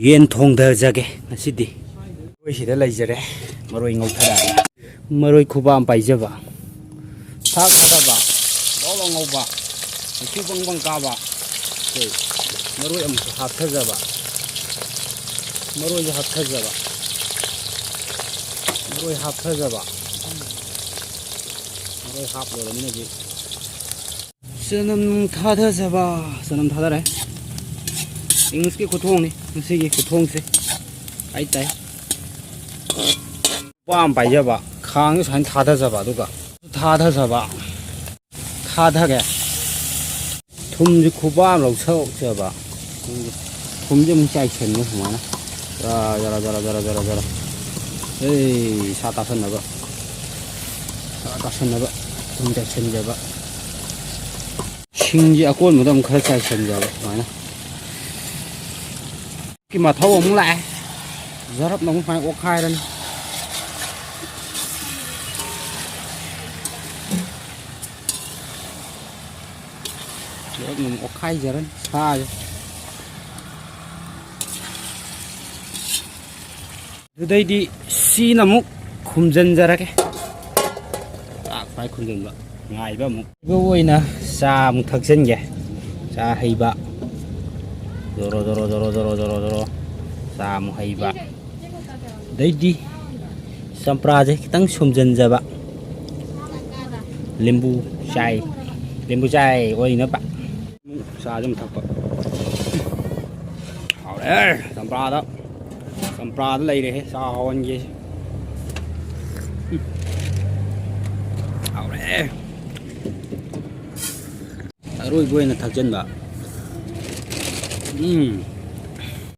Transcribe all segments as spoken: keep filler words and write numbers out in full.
ꯌꯦꯟ ꯊꯣꯡꯊꯖꯒꯦ ꯉꯁꯤꯗꯤ꯫ ꯑꯩꯈꯣꯏ ꯁꯤꯗ ꯂꯩꯖꯔꯦ꯫ ꯃꯔꯣꯏ ꯉꯧꯊꯔꯛꯑꯒꯦ꯫ ꯃꯔꯣꯏ ꯈꯨꯕꯥꯝ ꯄꯥꯏꯖꯕ꯫ ꯊꯥꯛ ꯊꯥꯗꯕ꯫ ꯂꯣ ꯂꯣ ꯉꯧꯕ꯫ ꯃꯀꯨ ꯕꯪ ꯕꯪ ꯀꯥꯕ꯫ ꯑꯩꯈꯣꯏ ꯃꯔꯣꯏ ꯑꯃꯨꯛꯁꯨ ꯍꯥꯞꯊꯖꯕ꯫ ꯃꯔꯣꯏꯁꯨ ꯍꯥꯞꯊꯖꯕ꯫ ꯃꯔꯣꯏ ꯍꯥꯞꯊꯖꯕ꯫ ꯃꯔꯣꯏ ꯍꯥꯞꯂꯣꯏꯔꯕꯅꯤꯅ ꯍꯧꯖꯤꯛ ꯆꯅꯝ ꯊꯥꯗꯖꯕ꯫ ꯆꯅꯝ ꯊꯥꯗꯔꯦ꯫ ꯏꯪꯂꯤꯁꯀꯤ ꯈꯨꯊꯣꯡꯅꯤ ꯉꯁꯤꯒꯤ ꯈꯨꯊꯣꯡꯁꯦ꯫ ꯍꯥꯏ ꯇꯥꯏ꯫ ꯄꯥꯝ ꯄꯥꯏꯖꯕ꯫ ꯈꯥꯡꯁꯦ ꯁꯨꯃꯥꯏꯅ ꯊꯥꯗꯖꯕ꯫ ꯑꯗꯨꯒ ꯊꯥꯗꯖꯕ꯫ ꯊꯥꯗꯒꯦ꯫ ꯊꯨꯝꯁꯦ ꯈꯨꯕꯥꯝ ꯂꯧꯁꯜꯂꯛꯆꯕ꯫ ꯊꯨꯝꯁꯦ ꯑꯃꯨꯛ ꯆꯥꯏꯁꯟꯕ ꯁꯨꯃꯥꯏꯅ꯫ ꯖꯔ, ꯖꯔ, ꯖꯔ, ꯖꯔ, ꯖꯔ, ꯖꯔ꯫ ꯑꯦ, ꯁꯥ ꯇꯥꯁꯟꯅꯕ꯫ ꯁꯥ ꯇꯥꯁꯟꯅꯕ꯫ ꯊꯨꯝ ꯆꯥꯏꯁꯟꯖꯕ꯫ ꯁꯤꯡꯁꯦ ꯑꯀꯣꯟꯕꯗ ꯑꯃꯨꯛ ꯈꯔ ꯆꯥꯏꯁꯟꯖꯕ ꯁꯨꯃꯥꯏꯅ꯫ ꯀꯤ ꯃꯊꯧ ꯑꯃꯨꯛ ꯂꯥꯛꯑꯦ꯫ ꯖꯔꯞꯅ ꯑꯃꯨꯛ ꯁꯨꯃꯥꯏꯅ ꯑꯣꯠꯈꯥꯏꯔꯅꯤ꯫ ꯖꯔꯞꯅ ꯑꯃꯨꯛ ꯑꯣꯠꯈꯥꯏꯖꯔꯅꯤ ꯁꯥꯁꯦ꯫ ꯑꯗꯨꯗꯩꯗꯤ ꯁꯤꯅ ꯑꯃꯨꯛ ꯈꯨꯝꯖꯤꯟꯖꯔꯒꯦ꯫ ꯆꯥꯛ ꯁꯨꯃꯥꯏꯅ ꯈꯨꯝꯖꯤꯟꯕ꯫ ꯉꯥꯏꯕ ꯑꯃꯨꯛ꯫ ꯑꯗꯨ ꯑꯣꯏꯅ ꯆꯥ ꯑꯃꯨꯛ ꯊꯛꯆꯤꯟꯒꯦ꯫ ꯆꯥ ꯍꯩꯕ꯫ ꯖꯣꯔꯣ, ꯖꯣꯔꯣ, ꯖꯣꯔꯣ, ꯖꯣꯔꯣ, ꯖꯣꯔꯣ, ꯖꯣꯔꯣ꯫ ꯆꯥ ꯑꯃꯨꯛ ꯍꯩꯕ꯫ ꯑꯗꯩꯗꯤ ꯆꯝꯄ꯭ꯔꯥꯁꯦ ꯈꯤꯇꯪ ꯁꯨꯝꯖꯤꯟꯖꯕ꯫ ꯂꯤꯝꯕꯨ ꯆꯥꯏ꯫ ꯂꯤꯝꯕꯨ ꯆꯥꯏ ꯑꯣꯏꯅꯕ꯫ ꯆꯥꯁꯦ ꯑꯃꯨꯛ ꯊꯛꯄ꯫ ꯍꯥꯎꯔꯦ꯫ ꯆꯝꯄ꯭ꯔꯥꯗ, ꯆꯝꯄ꯭ꯔꯥꯗ ꯂꯩꯔꯦꯍꯦ ꯆꯥ ꯍꯥꯎꯍꯟꯒꯦꯁꯦ꯫ ꯎꯝ꯫ ꯍꯥꯎꯔꯦ꯫ ꯑꯔꯣꯏꯕ ꯑꯣꯏꯅ ꯊꯛꯆꯟꯕ꯫ ꯎꯝ꯫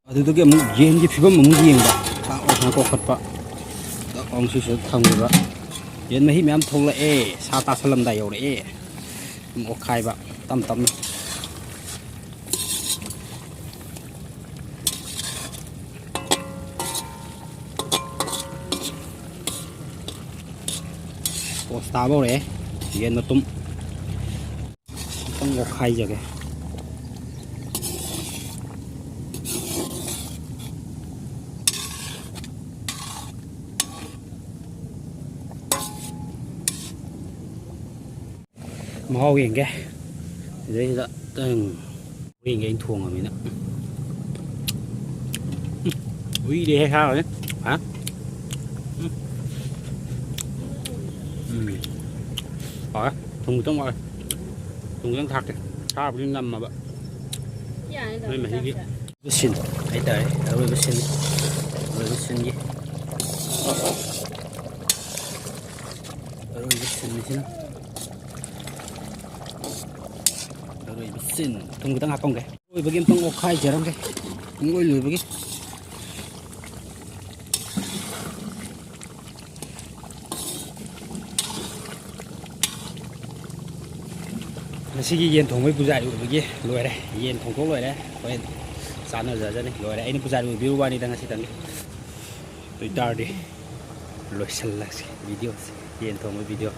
ꯑꯗꯨꯗꯒꯤ ꯑꯃꯨꯛ ꯌꯦꯟꯒꯤ ꯐꯤꯕꯝ ꯑꯃꯨꯛ ꯌꯦꯡꯕ꯫ ꯆꯥꯛ ꯂꯥꯎꯅ ꯀꯣꯛꯈꯠꯄ꯫ ꯆꯥꯛ ꯂꯥꯎꯅ ꯁꯤꯁꯤꯗ ꯊꯝꯈꯤꯕ꯫ ꯌꯦꯟ ꯃꯍꯤ ꯃꯌꯥꯝ ꯊꯣꯛꯂꯛꯑꯦ꯫ ꯁꯥ ꯇꯥꯁꯜꯂꯝꯗꯥꯏ ꯌꯧꯔꯛꯑꯦ꯫ ꯑꯗꯨꯝ ꯑꯣꯠꯈꯥꯏꯕ ꯇꯞ ꯇꯞꯅ꯫ ꯄꯣꯁ ꯇꯥꯕ ꯍꯧꯔꯛꯑꯦ꯫ ꯌꯦꯟ ꯃꯇꯨꯝ꯫ ꯈꯤꯇꯪ ꯑꯣꯠꯈꯥꯏꯖꯒꯦ꯫ ꯃꯍꯥꯎ ꯌꯦꯡꯒꯦ꯫ ꯁꯤꯗꯩꯁꯤꯗ ꯇꯪ ꯌꯦꯡꯒꯦ, ꯑꯩꯅ ꯊꯣꯡꯉꯕꯅꯤꯅ꯫ ꯎꯝ, ꯎꯏꯔꯦꯍꯦ, ꯁꯥꯕꯁꯦ꯫ ꯍꯥ? ꯎꯝ꯫ ꯎꯝ꯫ ꯍꯥꯎꯔꯦ꯫ ꯊꯨꯝ ꯈꯤꯇꯪ ꯋꯥꯠꯂꯦ꯫ ꯊꯨꯝ ꯈꯤꯇꯪ ꯊꯥꯛꯀꯦ꯫ ꯁꯥꯕꯨꯗꯤ ꯅꯝꯃꯕ꯫ ꯌꯥꯅꯤꯗ, ꯅꯣꯏ ꯃꯍꯤꯒꯤ꯫ ꯆꯥꯛꯁꯦ꯫ ꯁꯤꯟ ꯍꯥꯏꯇꯥꯔꯦ꯫ ꯑꯔꯣꯏꯕ ꯁꯤꯟ꯫ ꯑꯔꯣꯏꯕ ꯁꯤꯟꯒꯤ꯫ ꯑꯔꯣꯏꯕ ꯁꯤꯟꯁꯤꯅ꯫ ꯑꯔꯣꯏꯕ ꯁꯤꯟ꯫ ꯊꯨꯝ ꯈꯤꯇꯪ ꯍꯥꯞꯄꯝꯒꯦ꯫ ꯂꯣꯏꯕꯒꯤ ꯑꯝꯇꯪ ꯑꯣꯠꯈꯥꯏꯖꯔꯝꯒꯦ꯫ ꯄꯨꯡꯂꯣꯏ ꯂꯣꯏꯕꯒꯤ꯫ ꯉꯁꯤꯒꯤ ꯌꯦꯟ ꯊꯣꯡꯕꯒꯤ ꯄꯨꯖꯥꯔꯤ ꯑꯣꯏꯕꯒꯤ ꯂꯣꯏꯔꯦ꯫ ꯌꯦꯟ ꯊꯣꯡꯊꯣꯛ ꯂꯣꯏꯔꯦ꯫ ꯍꯣꯔꯦꯟ ꯆꯥꯟꯅꯖꯔꯖꯅꯤ꯫ ꯂꯣꯏꯔꯦ꯫ ꯑꯩꯅ ꯄꯨꯖꯥꯔꯤ ꯑꯣꯏꯕꯤꯔꯨ ꯋꯥꯅꯤꯗ ꯉꯁꯤꯇꯪꯒꯤ꯫ ꯑꯗꯨ ꯑꯣꯏꯇꯥꯔꯗꯤ ꯂꯣꯏꯁꯤꯜꯂꯁꯤ ꯚꯤꯗꯤꯑꯣꯁꯦ꯫ ꯌꯦꯟ ꯊꯣꯡꯕ ꯚꯤꯗꯤꯑꯣ꯫